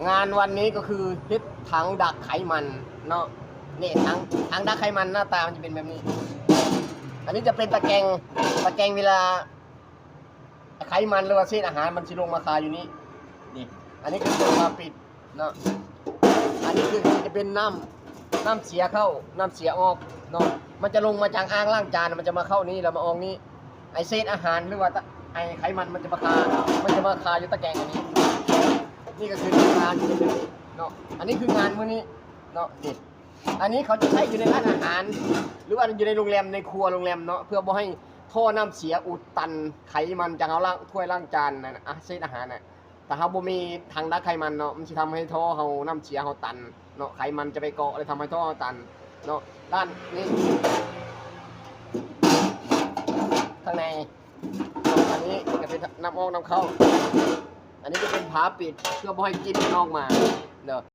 ງານວັນນີ້ກໍຄືເຮັດຖັງດັກໄຂມັນເນາະ. ນີ້ ຖັງ ຖັງດັກໄຂມັນໜ້າຕາມັນຈະເປັນແບບນີ້. ອັນນີ້ຈະເປັນຕະແກງ ຕະແກງເວລາໄຂມັນ ຫຼືວ່າເສດອາຫານມັນຊິລົງມາຄາຢູ່ນີ້. ນີ້ ອັນນີ້ຄືຕົວມາປິດເນາະ. ອັນນີ້ຄືຈະເປັນນ້ຳ ນ້ຳເສຍເຂົ້າ ນ້ຳເສຍອອກເນາະ. ມັນຈະລົງມາຈາກອ່າງລ້າງຈານ ມັນຈະມາເຂົ້ານີ້ ແລ້ວມາອອກນີ້. ໄອ້ເສດອາຫານ ຫຼືວ່າຕະ ໄອ້ໄຂມັນ ມັນຈະມາຄາ ມັນຈະມາຄາຢູ່ຕະແກງອັນນີ້. ນີ້ກໍຄືງານເນາະ. ອັນນີ້ຄືງານມື້ນີ້ເນາະ. ນີ້ ອັນນີ້ເຂົາຈະໃຊ້ຢູ່ໃນຮ້ານອາຫານ ຫຼືວ່າຢູ່ໃນໂຮງແຮມ ໃນຄົວໂຮງແຮມເນາະ ເພື່ອບໍ່ໃຫ້ທໍ່ນ້ຳເສຍອຸດຕັນໄຂມັນ ຈາກເຮົາລ້າງຖ້ວຍລ້າງຈານນັ້ນນະ ອາ ເສດອາຫານນະ. ຖ້າເຮົາບໍ່ມີຖັງດັກໄຂມັນເນາະ ມັນຊິທຳໃຫ້ທໍ່ເຮົາ ນ້ຳເສຍເຮົາຕັນເນາະ ໄຂມັນຈະໄປເກາະ ແລ້ວທຳໃຫ້ທໍ່ເຮົາຕັນເນາະ. ດ້ານນີ້ ຂ້າງໃນ ອັນນີ້ຈະເປັນນ້ຳອອກນ້ຳເຂົ້າ ອັນນີ້ຈະເປັນຝາປິດ ເພື່ອບໍ່ໃຫ້ກິ່ນມັນອອກມາເນາະ.